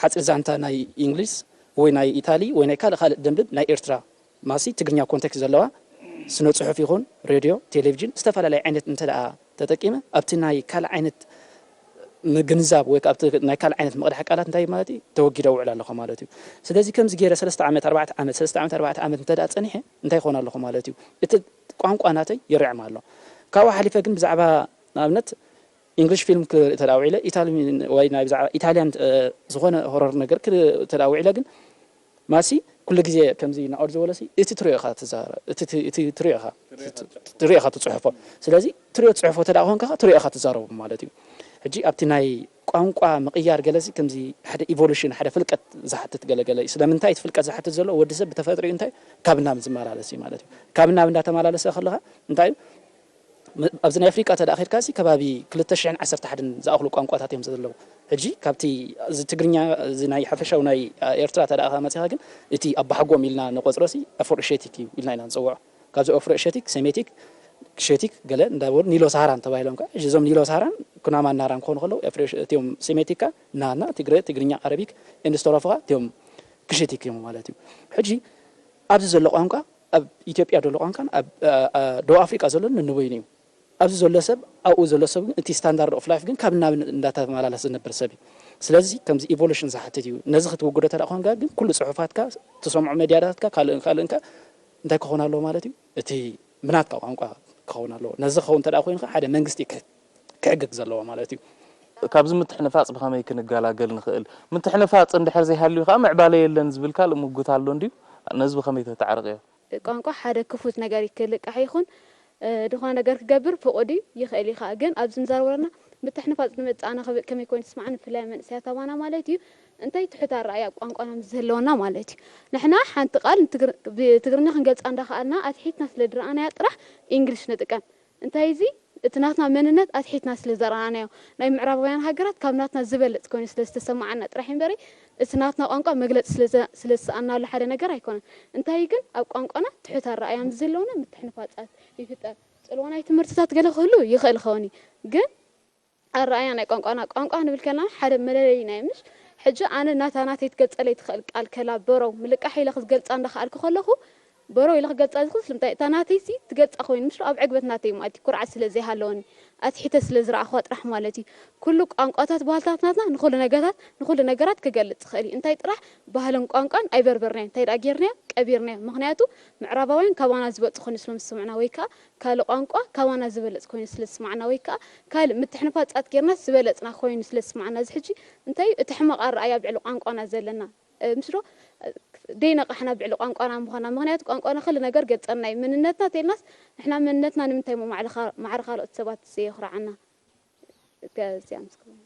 ሓፂር ዛንታ ናይ እንግሊዝ ወይ ናይ ኢታሊ ወይ ናይ ካልእ ካልእ ደንብብ ናይ ኤርትራ ማሲ ትግርኛ ኮንቴክስት ዘለዋ ስነ ፅሑፍ ይኹን ሬድዮ ቴሌቪዥን ዝተፈላለየ ዓይነት እንተ ተጠቂመ ኣብቲ ናይ ካልእ ዓይነት ምግንዛብ ወይ ከኣ ናይ ካልእ ዓይነት መቕዳሒ ቃላት እንታይ ማለት እዩ ተወጊደ ውዕል ኣለኹ ማለት እዩ ስለዚ ከምዚ ገይረ ሰለስተ ዓመት ኣርባዕተ ዓመት ሰለስተ ዓመት ኣርባዕተ ዓመት እንተ ጸኒሐ እንታይ ይኾን ኣለኹ ማለት እዩ እቲ ቋንቋ ናተይ ይርዕም ኣሎ ካብኡ ሓሊፈ ግን ብዛዕባ ንኣብነት ኢንግሊሽ ፊልም ክርኢ ተዳ ውዒለ ኢታሊ ወይ ናይ ብዛዕባ ኢታሊያን ዝኾነ ሆረር ነገር ክርኢ ተዳ ውዒለ ግን ማሲ ኩሉ ግዜ ከምዚ ናኦድ ዝበሎሲ፣ እቲ ትሪኦ ኢኻ ትዛረ-፣ እቲ ት-፣ እቲ ትሪኦ ኢኻ፣ ትሪኦ ኢኻ ትጽሕፎ። ስለዚ ትሪኦ ትጽሕፎ እንተ ደኣ ኮንካ፣ ትሪኦ ኢኻ ትዛረቦ ማለት እዩ። ሕጂ ኣብቲ ናይ ቋንቋ ምቕያር ገለሲ ከምዚ ሓደ ኢቮሉሽን፣ ሓደ ፍልቀት ዝሓትት ገለገለ እዩ። ስለምንታይ እቲ ፍልቀት ዝሓትት ዘሎ? ወዲ ሰብ ብተፈጥሮኡ እንታይ ካብ ናብ ዝመላለስ እዩ ማለት እዩ። ካብ ናብ እንዳተመላለሰ ከለኻ እንታይ እዩ? ም-፣ ኣብዚ ናይ ኣፍሪቃ ተደኣ ኬድካሲ ከባቢ ክልተ ሽሕን ዓሰርተ ሓደን ዝኣኽሉ ቋንቋታት እዮም ዘለዉ። ሕጂ ካብቲ እዚ ትግርኛ፣ እዚ ናይ ሓፈሻዊ ናይ ኤርትራ ተደኣ መጺኻ ግን እቲ ኣባሓጎም ኢልና ንቆጽሮሲ ኣፍሮ ኤሽያቲክ እዩ ኢልና ኢና ንጽውዖ። ካብዚ ኣፍሮ ኤሽያቲክ፣ ሴሜቲክ፣ ክሼቲክ ገለ እንዳበሉ ኒሎ ሳሃራን ተባሂሎም ከኣ፣ ሕጂ እዞም ኒሎ ሳሃራን ኩናማ ናራን ክኾኑ ከለዉ ኣፍሮ ኤሽ-፣ እቲኦም ሴሜቲክ ከኣ ናና፣ ትግረ፣ ትግርኛ፣ ዓረቢክ፣ ኤንድ ስተሮፍኻ እቲኦም ክሼቲክ እዮም ማለት እዩ። ሕጂ ኣብዚ ዘሎ ቋንቋ ኣብ ኢትዮጵያ ዘሎ ቋንቋን ኣብ፣ እ፣ እ፣ ደቡብ ኣፍሪቃ ዘሎ ነንበይኑ እዩ። ኣብዚ ዘሎ ሰብ፣ ኣብኡ ዘሎ ሰብ ግን እቲ ስታንዳርድ ኦፍ ላይፍ ግን ካብ ናብ እንዳተመላለሰ ዝነብር ሰብ እዩ። ስለዚ ከምዚ ኢቮሉሽን ዝሓትት እዩ። ነዚ ክትውግዶ እንተ ደኣ ኮንካ ግን ኩሉ ጽሑፋትካ፣ ትሰምዖ ሜድያታትካ፣ ካልእን ካልእንካ እንታይ ክኸውን ኣለዎ ማለት እዩ? እቲ ብናትካ ቋንቋ ክኸውን ኣለዎ። ነዚ ክኸውን እንተ ደኣ ኮይኑ ከኣ ሓደ መንግስቲ ክሕ-፣ ክሕግግ ዘለዎ ማለት እዩ። ካብዚ ምትሕንፋጽ ብኸመይ ክንገላገል ንኽእል? ምትሕንፋጽ እንድሕር ዘይሃልዩ ከኣ ምዕባለ የለን ዝብል ካልእ ምጉት ኣሎ እንድዩ? ነዚ ብኸመይ ተተዓርቕዮ? ቋንቋ ሓደ ክፉት ነገር እዩ፣ ክልቃሕ ይኹን፣ እ፣ ዝኾነ ነገር ክገብር ፍቑድ እዩ፣ ይኽእል እዩ ኸኣ። ግን ኣብዚ ንዛረበና ምትሕንፋጽ ንምጻእና ከብ-፣ ከመይ ኮይኑ ትስማዕኒ፣ ብፍላይ መንእሰያት ኣባና ማለት እዩ። እንታይ ትሑት ኣረኣእያ ኣብ ቋንቋና ምስ ዝህልወና ማለት እዩ። ንሕና ሓንቲ ቃል ንትግር-፣ ብትግርኛ ክንገልጻ እንዳኸኣልና ኣትሒትና ስለ ዝረኣናያ ጥራሕ ኢንግሊሽ ንጥቀም። እንታይ እዚ? እቲ ናትና መንነት ኣትሒትና ስለ ዘረኣናዮ፣ ናይ ምዕራባውያን ሃገራት ካብ ናትና ዝበልጽ ኮይኑ ስለ ዝተሰማዓና ጥራሕ እምበሪ፣ እቲ ናትና ቋንቋ መግለጺ ስለ ዘ-፣ ስለ ዝሰኣናሉ ሓደ ነገር ኣይኮነን። እንታይ ግን ኣብ ቋንቋና ትሑት ኣረኣእያ ምስ ዘለውና ምትሕንፋጻት ይፍጠር። ጽልዋ ናይ ትምህርትታት ገለ ክህሉ ይኽእል ኸውን እዩ። ግን ኣረኣእያ ናይ ቋንቋና፣ ቋንቋ ክንብል ከለና ሓደ መለለዪና እዩ፣ ምሽ? ሕጂ ኣነ ናታ ናተይ ትገልጸለይ ትኽእል ቃል ከላ በረው ምልቃሕ ኢለ ክዝገልጻ እንዳኸኣልኩ ከለኹ፣ በረው ኢለ ክገልጻ ዝኽእል ስለምንታይ? እታ ናተይሲ ትገልጻ ኮይኑ፣ ምሽ? ኣብ ዕግበት ናተይ ማለት እዩ፣ ኩርዓት ስለ ዘይሃለወኒ፣ ኣትሒተ ስለ ዝረኣኹዋ ጥራሕ ማለት እዩ። ኩሉ ቋንቋታት፣ ባህልታት ናትና ንኹሉ ነገራት፣ ንኹሉ ነገራት ክገልጽ ይኽእል እዩ። እንታይ ጥራሕ ባህልን ቋንቋን ኣይበርበርናዮ፣ እንታይ ደኣ ጌርናዮ? ቀቢርናዮ። ምኽንያቱ ምዕራባውያን ካባና ዝበልጹ ኮይኑ ስለ ዝስምዑና ወይ ከኣ ካልእ ቋንቋ ካባና ዝበለጽ ኮይኑ ስለ ዝስምዓና ወይ ከኣ ካልእ ምትሕንፋጻት ጌርና ዝበለጽና ኮይኑ ስለ ዝስምዓና፣ እዚ ሕጂ እንታይ እዩ እቲ ሕማቕ ኣረኣእያ ኣብ ልዕሊ ቋንቋና ዘለና? እ፣ ምስ ዶ፣ እ፣ ደይነቓሕና ኣብ ልዕሊ ቋንቋና ምዃና። ምኽንያቱ ቋንቋና ኩሉ ነገር ገልጸልና እዩ። መንነትና ተይልናስ ንሕና መንነትና ንምንታይ እሞ ማዕረ ኻ-፣ ማዕረ ካልኦት ሰባት ዘየኹርዓና? እዚኣ ምስ ክብል።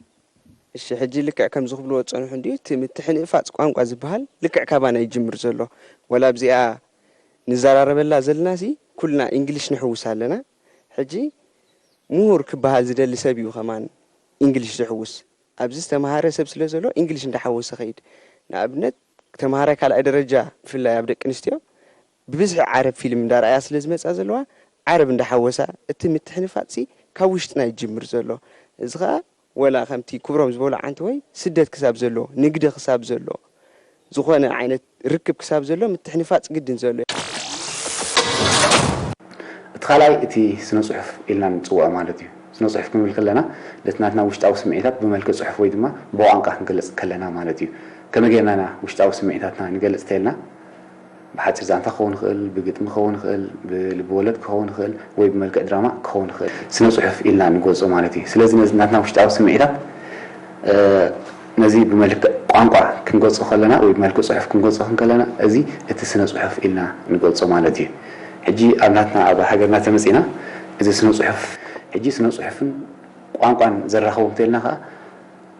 እሺ፣ ሕጂ ልክዕ ከምዚ ክብልዎ ዝጸንሑ እንድዩ፣ እቲ ምትሕንፋጽ ቋንቋ ዝበሃል ልክዕ ካባና ይጅምር ዘሎ። ወላ ኣብዚኣ ንዘራረበላ ዘለናሲ ኩልና ኢንግሊሽ ንሕውስ ኣለና። ሕጂ ምሁር ክበሃል ዝደሊ ሰብ እዩ ከማን ኢንግሊሽ ዝሕውስ። ኣብዚ ዝተምሃረ ሰብ ስለ ዘሎ ኢንግሊሽ እንዳሓወሰ ኸይድ። ንኣብነት ተምሃራይ ካልኣይ ደረጃ ብፍላይ ኣብ ደቂ ኣንስትዮ ብብዝሒ ዓረብ ፊልም እንዳረኣያ ስለ ዝመጻ ዘለዋ ዓረብ እንዳሓወሳ እቲ ምትሕንፋጽሲ ካብ ውሽጥና ይጅምር ዘሎ። እዚ ኸኣ ወላ ከምቲ ክብሮም ዝበሎ ዓንተወይ ስደት ክሳብ ዘሎ፣ ንግደ ክሳብ ዘሎ፣ ዝኾነ ዓይነት ርክብ ክሳብ ዘሎ ምትሕንፋጽ ግድን ዘሎ እዩ። እቲ ካልኣይ እቲ ስነ ጽሑፍ ኢልና ንጽውዖ ማለት እዩ። ስነ ጽሑፍ ክንብል ከለና ነቲ ናትና ውሽጣዊ ስምዒታት ብመልክዕ ጽሑፍ ወይ ድማ ብቋንቋ ክንገልጽ ከለና ማለት እዩ። ከመይ ጌርና ኢና ውሽጣዊ ስምዒታትና ንገልጽ ተልና ብሓጺር ዛንታ ክኸውን ይኽእል፣ ብግጥሚ ክኸውን ይኽእል፣ ብልብወለድ ክኸውን ይኽእል፣ ወይ ብመልክዕ ድራማ ክኸውን ይኽእል። ስነ ጽሑፍ ኢልና ንገልጾ ማለት እዩ። ስለዚ ነዚ ናትና ውሽጣዊ ስምዒታት፣ እ፣ ነዚ ብመልክዕ ቋንቋ ክንገልጾ ከለና ወይ ብመልክዕ ጽሑፍ ክንገልጾ ከለና፣ እዚ እቲ ስነ ጽሑፍ ኢልና ንገልጾ ማለት እዩ። ሕጂ ኣብ ናትና፣ ኣብ ሃገርና ተመጺና፣ እዚ ስነ ጽሑፍ፣ ሕጂ ስነ ጽሑፍን ቋንቋን ዘራኽቦም እንተልና ከኣ፣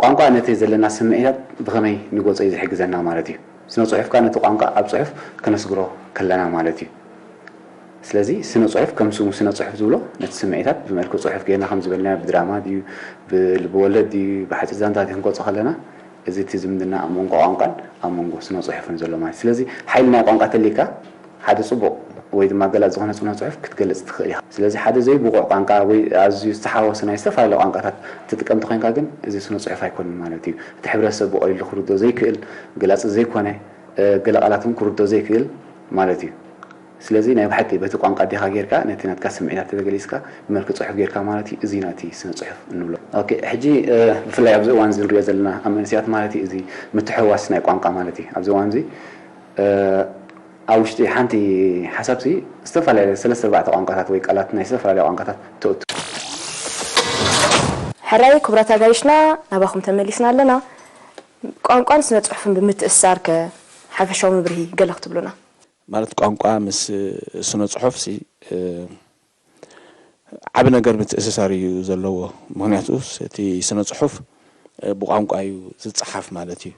ቋንቋ ነቲ ዘለና ስምዒታት ብኸመይ ንገልጾ እዩ ዝሕግዘና ማለት እዩ። ስነ ጽሑፍ ከኣ ነቲ ቋንቋ ኣብ ጽሑፍ ከነስግሮ ከለና ማለት እዩ። ስለዚ ስነ ጽሑፍ ከም ስሙ ስነ ጽሑፍ ዝብሎ ነቲ ስምዒታት ብመልክዕ ጽሑፍ ጌርና ከም ዝበልናዮ ብድራማ ድዩ፣ ብልብወለድ ድዩ፣ ብሓጺር ዛንታ ድዩ ክንገልጾ ከለና፣ እዚ እቲ ዝምድና ኣብ መንጎ ቋንቋን ኣብ መንጎ ስነ ጽሑፍን ዘሎ ማለት እዩ። ስለዚ ሓይሊ ናይ ቋንቋ ተልዩካ ሓደ ጽቡቕ ወይ ድማ ገላጺ ዝኾነ ስነ ጽሑፍ ክትገልጽ ትኽእል ኢኻ። ስለዚ ሓደ ዘይብቑዕ ቋንቋ ወይ ኣዝዩ ዝተሓዋወሰ ናይ ዝተፈላለዩ ቋንቋታት ትጥቀም እንተኾይንካ ግን እዚ ስነ ጽሑፍ ኣይኮነን ማለት እዩ። እቲ ሕብረተሰብ ብቐሊሉ ክርድኦ ዘይክእል፣ ገላጺ ዘይኮነ፣ እ፣ ገለ ቃላት እውን ክርድኦ ዘይክእል ማለት እዩ። ስለዚ ናይ ብሓቂ በቲ ቋንቋ ኣዴኻ ጌርካ ነቲ ናትካ ስምዒታት ተገሊጽካ ብመልክዕ ጽሑፍ ጌርካ ማለት እዩ። እዚ ናቲ ስነ ጽሑፍ እንብሎ። ኦኬ፣ ሕጂ፣ እ፣ ብፍላይ ኣብዚ እዋን እዚ ንሪኦ ዘለና ኣብ መንእሰያት ማለት እዩ፣ እዚ ምትሕውዋስ ናይ ቋንቋ ማለት እዩ። ኣብዚ እዋን እዚ፣ እ፣ ኣብ ውሽጢ ሓንቲ ሓሳብሲ ዝተፈላለየ ሰለስተ ኣርባዕተ ቋንቋታት ወይ ቃላት ናይ ዝተፈላለየ ቋንቋታት ተእቱ። ሕራይ ክቡራት ኣጋይሽና ናባኹም ተመሊስና ኣለና። ቋንቋን ስነ ጽሑፍን ብምትእስሳር ከ ሓፈሻዊ መብርሂ ገለ ክትብሉና? ማለት ቋንቋ ምስ ስነ ጽሑፍ ሲ ዓቢ ነገር ምትእስሳር እዩ ዘለዎ። ምክንያቱ እቲ ስነ ጽሑፍ ብቋንቋ እዩ ዝጸሓፍ ማለት እዩ።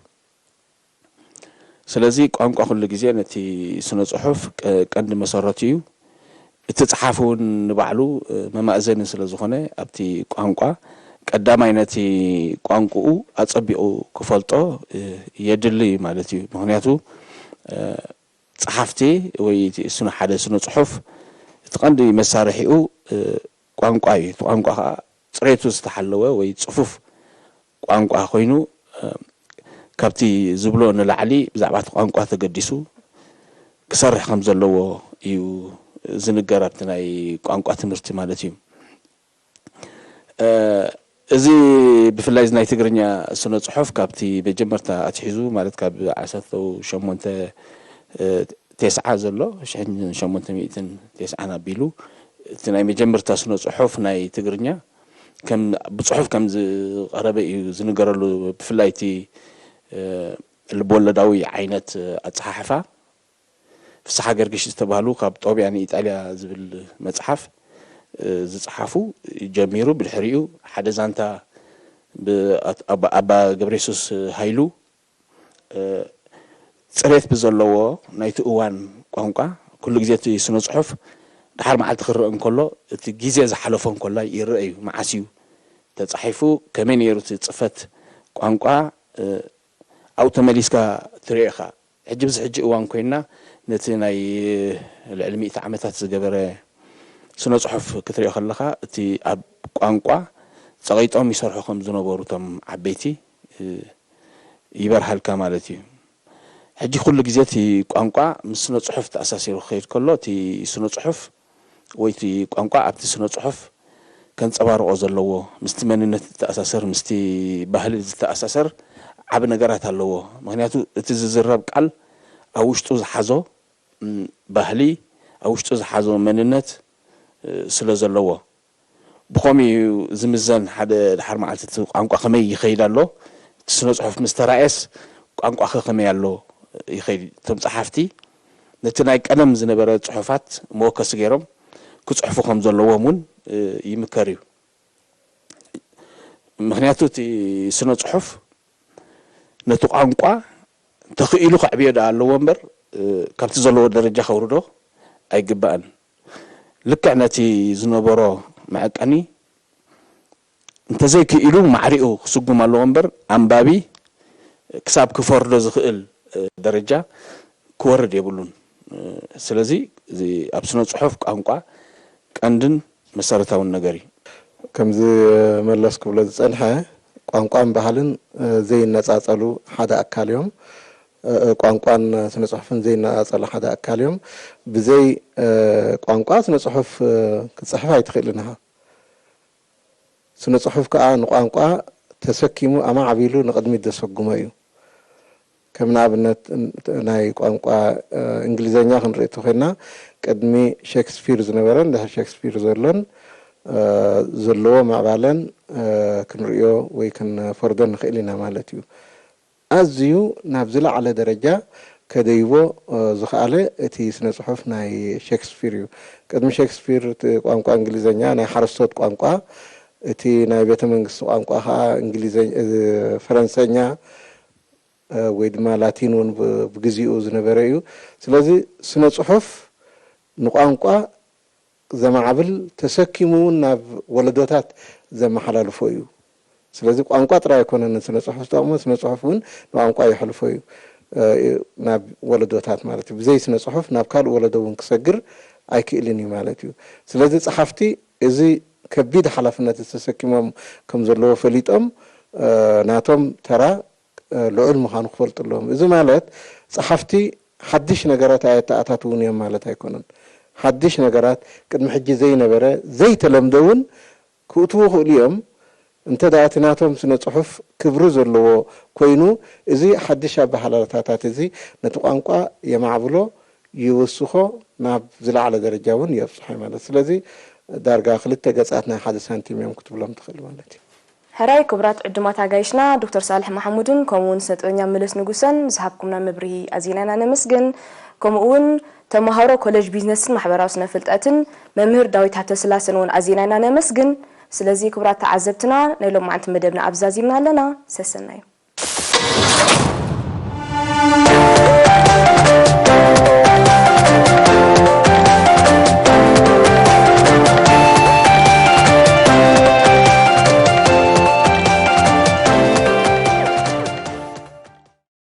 ስለዚ ቋንቋ ኩሉ ግዜ ነቲ ስነ ጽሑፍ ቀንዲ መሰረቱ እዩ። እቲ ጸሓፊ እውን ንባዕሉ መማእዘኒ ስለ ዝኾነ ኣብቲ ቋንቋ ቀዳማይ ነቲ ቋንቋኡ ኣጸቢቑ ክፈልጦ የድሊ እዩ ማለት እዩ። ምክንያቱ ጸሓፍቲ ወይ እቲ ስነ ሓደ ስነ ጽሑፍ እቲ ቀንዲ መሳርሒኡ ቋንቋ እዩ። እቲ ቋንቋ ከዓ ጽሬቱ ዝተሓለወ ወይ ጽፉፍ ቋንቋ ኮይኑ ካብቲ ዝብሎ ንላዕሊ ብዛዕባ እቲ ቋንቋ ተገዲሱ ክሰርሕ ከም ዘለዎ እዩ ዝንገር ኣብቲ ናይ ቋንቋ ትምህርቲ ማለት እዩ። እዚ ብፍላይ ናይ ትግርኛ ስነ ጽሑፍ ካብቲ መጀመርታ ኣትሒዙ ማለት ካብ ዓሰርተ ሸሞንተ ተስዓ ዘሎ ሽሕን ሸሞንተ ሚእትን ተስዓን ኣቢሉ እቲ ናይ መጀመርታ ስነ ጽሑፍ ናይ ትግርኛ ከም ብጽሑፍ ከም ዝቐረበ እዩ ዝንገረሉ። ብፍላይ እቲ ልብወለዳዊ ዓይነት ኣጸሓሕፋ ፍስሓ ገርግሽ ዝተባህሉ ካብ ጦብያ ንኢጣልያ ዝብል መጽሓፍ ዝጸሓፉ ጀሚሩ ብድሕሪኡ ሓደ ዛንታ ኣባ ገብረየሱስ ሃይሉ ጽሬት ብዘለዎ ናይቲ እዋን ቋንቋ ኩሉ ግዜ እቲ ስነ ጽሑፍ ድሓር መዓልቲ ክረአ እንከሎ እቲ ግዜ ዝሓለፎ እንከሎ ይረአ እዩ። መዓስ እዩ ተጻሒፉ፣ ከመይ ነይሩ እቲ ጽፈት ቋንቋ ኣብኡ ተመሊስካ ትሪኦ ኢኻ። ሕጂ ብዚ ሕጂ እዋን ኮይና ነቲ ናይ ልዕሊ ሚእቲ ዓመታት ዝገበረ ስነ ጽሑፍ ክትሪኦ ከለኻ እቲ ኣብ ቋንቋ ጸቒጦም ይሰርሑ ከም ዝነበሩ እቶም ዓበይቲ ይበርሃልካ ማለት እዩ። ሕጂ ኩሉ ግዜ እቲ ቋንቋ ምስ ስነ ጽሑፍ ተኣሳሲሩ ክኸይድ ከሎ እቲ ስነ ጽሑፍ ወይ እቲ ቋንቋ ኣብቲ ስነ ጽሑፍ ከንጸባርቆ ዘለዎ ምስቲ መንነት ዝተኣሳሰር ምስቲ ባህሊ ዝተኣሳሰር ዓቢ ነገራት ኣለዎ። ምክንያቱ እቲ ዝዝረብ ቃል ኣብ ውሽጡ ዝሓዞ ባህሊ ኣብ ውሽጡ ዝሓዞ መንነት ስለ ዘለዎ ብኸምኡ እዩ ዝምዘን። ሓደ ድሓር መዓልቲ እቲ ቋንቋ ከመይ ይኸይድ ኣሎ፣ እቲ ስነ ጽሑፍ ምስ ተራእየስ ቋንቋኸ ከመይ ኣሎ ይኸይድ። እቶም ጸሓፍቲ ነቲ ናይ ቀደም ዝነበረ ጽሑፋት መወከሲ ገይሮም ክጽሕፉ ከም ዘለዎም እውን ይምከር እዩ። ምክንያቱ እቲ ስነ ጽሑፍ ነቲ ቋንቋ ተኽኢሉ ከዕብዮ ደኣ ኣለዎ እምበር ካብቲ ዘለዎ ደረጃ ከውርዶ ኣይግባእን። ልክዕ ነቲ ዝነበሮ መዐቀኒ እንተዘይክኢሉ ማዕሪኡ ክስጉም ኣለዎ እምበር ኣንባቢ ክሳብ ክፈርዶ ዝኽእል ደረጃ ክወርድ የብሉን። ስለዚ ኣብ ስነ ጽሑፍ ቋንቋ ቀንድን መሰረታውን ነገር እዩ። ከምዚ መለስ ክብሎ ዝጸንሐ ቋንቋን ባህልን ዘይነጻጸሉ ሓደ ኣካል እዮም። ቋንቋን ስነ ጽሑፍን ዘይነጻጸሉ ሓደ ኣካል እዮም። ብዘይ ቋንቋ ስነ ጽሑፍ ክትጽሕፍ ኣይትኽእልን ኢኻ። ስነ ጽሑፍ ከኣ ንቋንቋ ተሰኪሙ ኣማዕቢሉ ንቕድሚት ዘሰጉሞ እዩ። ከም ንኣብነት ናይ ቋንቋ እንግሊዘኛ ክንርኢ እንተኾይና ቅድሚ ሸክስፒር ዝነበረን ድሕሪ ሸክስፒር ዘሎን ዘለዎ ምዕባለን ክንርእዮ ወይ ክንፈርዶ ንኽእል ኢና ማለት እዩ። ኣዝዩ ናብ ዝለዓለ ደረጃ ከደይቦ ዝኸኣለ እቲ ስነ ጽሑፍ ናይ ሸክስፒር እዩ። ቅድሚ ሸክስፒር እቲ ቋንቋ እንግሊዘኛ ናይ ሓረስቶት ቋንቋ፣ እቲ ናይ ቤተ መንግስቲ ቋንቋ ከዓ እንግሊዘኛ፣ ፈረንሰኛ ወይ ድማ ላቲን እውን ብግዜኡ ዝነበረ እዩ። ስለዚ ስነ ጽሑፍ ንቋንቋ ዘማዕብል ተሰኪሙ እውን ናብ ወለዶታት ዘመሓላልፎ እዩ። ስለዚ ቋንቋ ጥራይ ኣይኮነን ንስነ ጽሑፍ ዝጠቕሞ፣ ስነ ጽሑፍ እውን ንቋንቋ የሕልፎ እዩ ናብ ወለዶታት ማለት እዩ። ብዘይ ስነ ጽሑፍ ናብ ካልእ ወለዶ እውን ክሰግር ኣይክእልን እዩ ማለት እዩ። ስለዚ ጸሓፍቲ እዚ ከቢድ ሓላፍነት ተሰኪሞም ከም ዘለዎ ፈሊጦም ናቶም ተራ ልዑል ምዃኑ ክፈልጡ ኣለዎም። እዚ ማለት ጸሓፍቲ ሓድሽ ነገራት ኣየተኣታትዉን እዮም ማለት ኣይኮነን። ሓድሽ ነገራት ቅድሚ ሕጂ ዘይነበረ ዘይተለምደ እውን ክእትዉ ይኽእሉ እዮም። እንተ ደኣ እቲ ናቶም ስነ ጽሑፍ ክብሪ ዘለዎ ኮይኑ እዚ ሓድሽ ኣበሃህላታታት እዚ ነቲ ቋንቋ የማዕብሎ፣ ይውስኾ፣ ናብ ዝለዓለ ደረጃ እውን የብጽሖ ማለት። ስለዚ ዳርጋ ክልተ ገጻት ናይ ሓደ ሳንቲም እዮም ክትብሎም ትኽእል ማለት እዩ። ሕራይ ክቡራት ዕዱማት ኣጋይሽና ዶክተር ሳልሕ ማሕሙድን ከምኡ እውን ስነጥበኛ ምልስ ንጉሰን ዝሃብኩምና መብርሂ ኣዚና ኢና ነመስግን። ከምኡ እውን ተምሃሮ ኮሌጅ ቢዝነስን ማሕበራዊ ስነ ፍልጠትን መምህር ዳዊት ሃብተስላሰን እውን ኣዚና ኢና ነመስግን። ስለዚ ክቡራት ተዓዘብትና ናይ ሎማዓንቲ መደብና ኣብዚ ዛዚምና ኣለና። ሰሰናዩ።